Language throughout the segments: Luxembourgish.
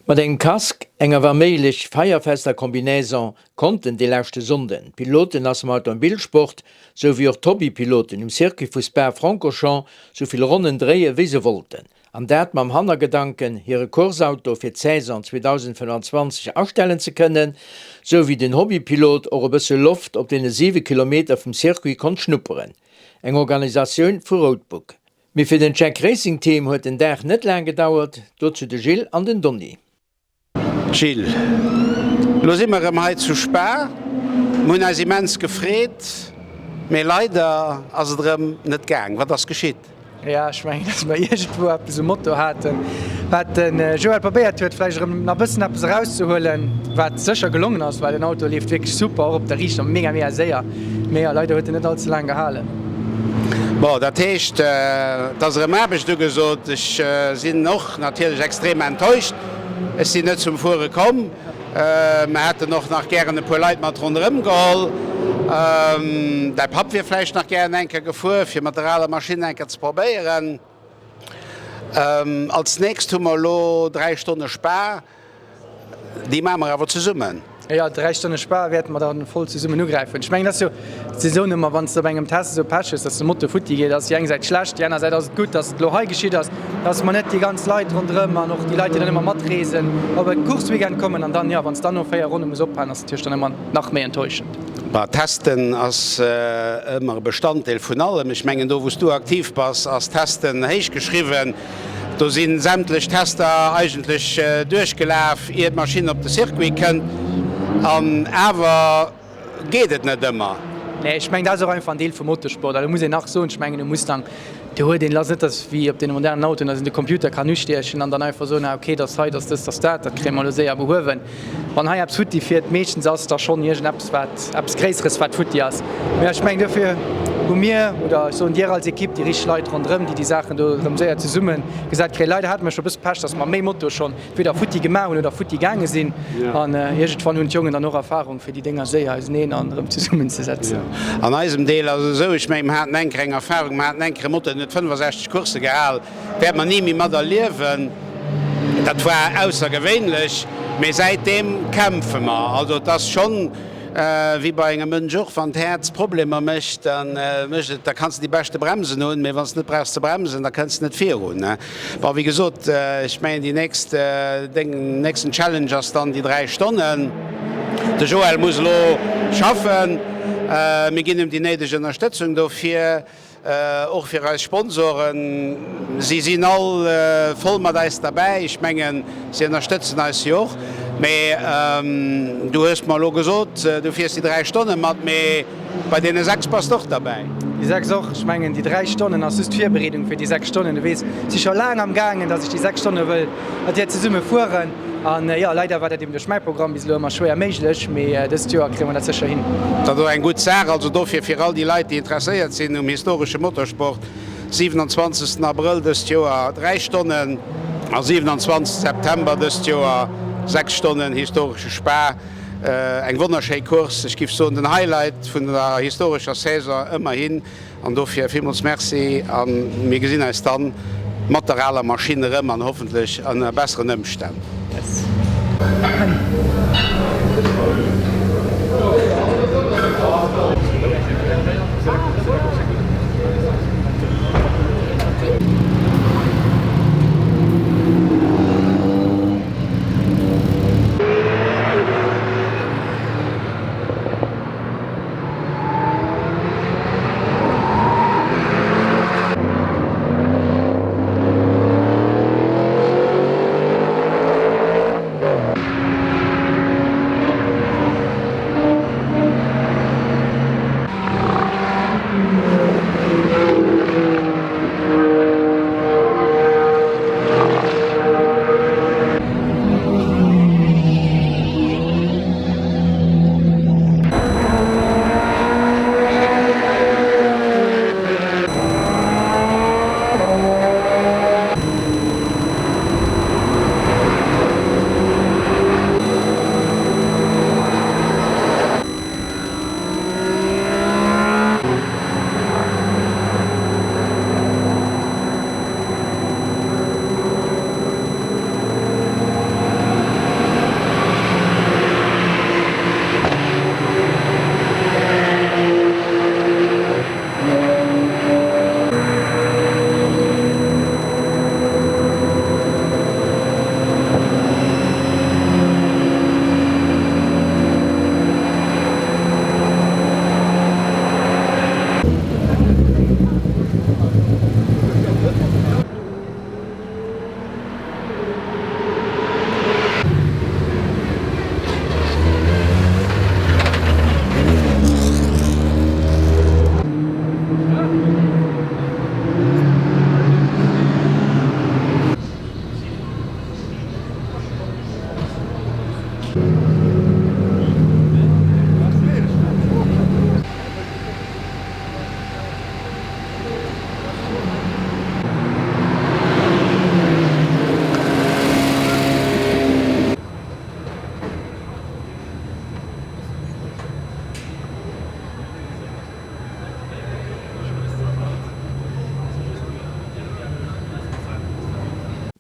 Mat engem Casque, enger wa méiglech feierfester Combinaison konnten dee leschte Sonnden d'Piloten aus dem Automobilsport sou wéi och d'Hobbypiloten um Circuit vu Spa-Francorchamps sou vill Ronnen dréie wéi se wollten. An dat mam Hannergedanken hire Course-Auto fir d'Saison 2025 astellen ze kënnen, sou wéi den Hobbypilot och e bësse Loft op deene 7 Kilometer vum Circuit konnt schnupperen. Eng Organisatioun vu Roadbook. Mee fir den Czech Racing Team huet den Dag net laang gedauert, dozou de Gilles an den Donny. Gilles, Lo si mer erëm hei zu Spa. Mer hunn eis immens gefreet, mee leider ass et erëm net gaang. Wat ass geschitt? Jo, ech mengen, dass mer iergendwou eppes um Moto haten, wat de Joël probéiert huet, vläicht erëm nach e bëssen eppes erauszehuelen, wat sécher gelongen ass, well den Auto leeft wierklech super, och op der Riichter mega, mega séier. Mee jo, leider huet en net all ze laang gehalen. Bon, dat heescht, et ass erëm Aarbecht ugesot. Ech sinn och natierlech extrem enttäuscht. Ech sinn net zum Fuere komm. Mer hätten och nach gären e puer Leit mat ronderëm geholl. Däi Papp wier vläicht nach gären eng Kéier gefuer, fir mat der aler Maschinn eng Kéier ze probéieren. Als nächst hu mer elo 3 Stonne Spa. Déi maache mer awer zesummen. Jo, 3 Stonne Spa wäerte mer dann voll zesummen ugräifen. Ech mengen, dat ass jo d'Saison ëmmer, wann s de op engem Test esou Pech hues, dass de Moto futti geet, ass déi eng Säit schlecht, déi aner Säit ass et gutt, dass et elo hei geschitt ass, dass mer net déi ganz Leit ronderëm an och déi Leit, déi dann ëmmer matreesen, op e Course-Weekend kommen an dann, jo, wann s dann no 4 Ronne muss ophalen, ass natierlech dann ëmmer nach méi enttäuschend. Bah, Testen ass ëmmer e Bestanddeel vun allem. Ech mengen, do wou s du aktiv bass, ass Testen héich geschriwwen. Do si sämtlech Tester eigentlech duerchgelaf, ier d'Maschinn op de Circuit kënnt. An awer geet et net ëmmer. Nee, ech mengen, dat ass och einfach en Deel vum Motorsport. Also muss een nach soen, ech mengen, e Mustang, do huet een, et ass net, datt wéi op deene modernen Autoen, datt een de Computer kann ustiechen an dann einfach soen, ah okay, dat ass hei, dat ass dëst, dat ass dat, dat kréie mer elo séier behuewen. Wann hei eppes futti fiert, meeschtens ass da schonn iergendeppes wat, eppes Gréisseres wat futti ass. Mä ech mengen dofir hu mir, oder ech soen dir als Equipe, déi richteg Leit ronderëm, déi déi Saachen do erëm séier zesumme gesat kréien. Leider hate mer scho e bësse Pech, datt mer méi Motoe schonn entweder futti gemaach hunn oder futti gaange sinn. An iergendwann hunn d'Jongen dann och Erfahrung fir déi Dénger séier auseneen an erëm zesummen ze setzen. An eisem Deel ass et esou, ech mengen mer haten eng Kéier eng Erfahrung, mer haten eng Kéier e Moto, deen huet 65 Coursse gehal, Wäert mer ni méi mat erliewen. Dat war aussergewéinlech, mee säitdeem kämpfe mer. Also et ass schonn wéi bei engem Mënsch och, wann d'Häerz Problemer mécht, da mécht et, da kanns de déi beschte Bremsen hunn, mee wann s de net brauchs ze bremsen, da kënns de net virun. Bon, wéi gesot, ech mengen déi nächst, deng nächsten Challenge ass dann déi 3 Stonnen. De Joël muss elo schaffen, mir ginn him déi néideg Ënnerstëtzung dofir. Och fir eis Sponsoren, si sinn all voll mat eis derbäi. Ech mengen, si ënnerstëtzen eis jo och. Mee du hues mer elo gesot, du fiers déi 3 Stonne mat, mee bei deene 6 bass de och derbäi. Déi 6 och. Ech mengen, déi 3 Stonnen ass just d'Virbereedung fir déi 6 Stonnen. Du weess, ech si scho laang am gaangen, datt ech déi 6 Stonne wëll mat dir zesumme fueren. An jo, leider war dat eben duerch mäi Programm bis elo ëmmer schwéier méiglech, mee dëst Joer kréie mer dat sécher hin. Dat ass och eng gutt Saach. Also dofir fir all déi Leit, déi interesséiert sinn um historesche Motorsport, 27 Abrëll dëst Joer 3 Stonnen a 27 September dëst Joer 6 Stonnen historesche Spa. Eng wonnerschéi Course, ech giff soen den Highlight vun der historescher Saison ëmmerhin. An dofir villmools Merci a mir gesinn eis dann mat der aler Maschinn erëm an hoffentlech ënner besseren Ëmstänn.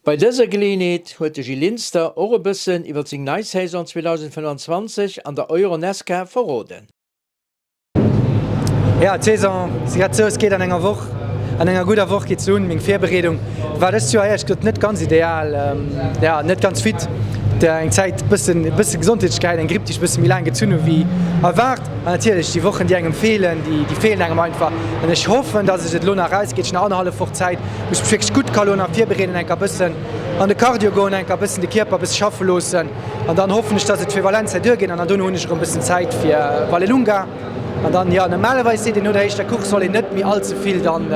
Bei dëser Geleeënheet huet de Gil Linster och e bëssen iwwer seng nei Saison 2025 an der EuroNASCAR verroden. Jo, d'Saison, se grad sou, et geet an enger Woch, an enger gudder Woch geet se un. Meng Virbereedung war dëst Joer éierlech gesot net ganz ideal, jo net ganz fit, eng Zäit bëssen bësse gesondheetlech gehäit, eng Gripp déi ech bësse méi laang gezunn hu wéi erwaart. An natierlech déi Wochen déi engem feelen, déi déi feelen engem einfach. An ech hoffen, datt ech et elo nach erausgeet, ech hunn nach annerhallef Woch Zäit, wou ech mech wierklech gutt ka elo nach virbereeden, enker bëssen an de Cardio goen, enker bëssen de Kierper bësse schaffe loossen. An dann hoffen ech, dass et fir Valencia duergeet an dann dono hunn ech erëm e bëssen Zäit fir Vallelunga. An dann, jo, normalerweis seet een, no der éischter Course soll een net méi all ze vill dann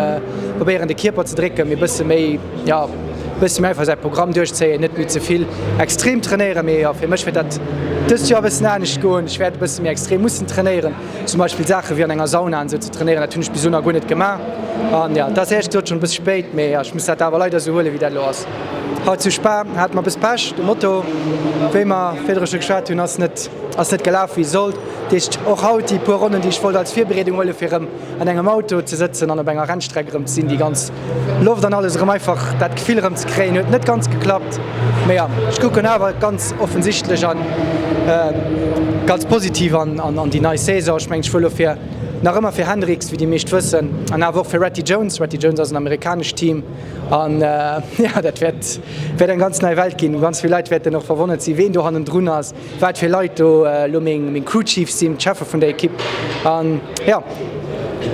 probéieren de Kierper ze drécken, mee e bësse méi, jo, e bësse méi einfach säi Programm duerchzéien, net méi ze vill extrem trainéieren. Mee jo, fir mech wäert dat dëst Joer e bëssen anescht goen. Ech wäert e bësse méi extrem mussen trainéieren. Zum Beispill Saache wéi an enger Sauna an esou ze trainéieren, dat hunn ech bis elo nach guer net gemaach. An jo, et ass éierlech gesot schonn e bësse spéit, mee jo, ech muss dat awer leider esou huelen, wéi dat elo ass. Haut zu Spa hate mer e bësse Pech, de Moto, wéi mer virdru scho geschwat hunn, ass net ass net gelaf wéi sollt. Dat heescht och haut déi puer Ronnen, déi ech wollt als Virbereedung huelen, fir erëm an engem Auto ze sëtzen an op enger Rennstreck erëm ze sinn, déi ganz Loft an alles erëm einfach dat Gefill erëm ze kréien, huet net ganz geklappt. Mee jo, ech kucken awer ganz offensichtlech an ganz positiv an an déi nei Saison. Ech mengen, ech fuer elo fir nach ëmmer fir Hendricks, wéi déi meescht wëssen, an awer och fir Ratty Jones. Ratty Jones ass en amerikanescht Team. An jo, dat wäert wäert eng ganz nei Welt ginn. Ganz vill Leit wäerten och verwonnert sinn, ween do hannendrun ass, wat fir Leit do elo meng meng Crew Chiefs sinn, d'Cheffe vun der Ekipp. An jo,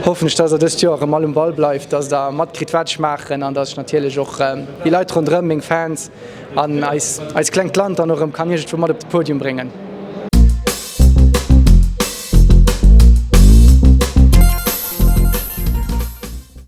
hoffen ech, dass der dëst Joer erëm all um Ball bleift, dass der matkritt, wat ech maachen an dass ech natierlech och déi Leit ronderëm, meng Fans an eis eist klengt Land dann och erëm kann iergendwou mat op de Podium bréngen.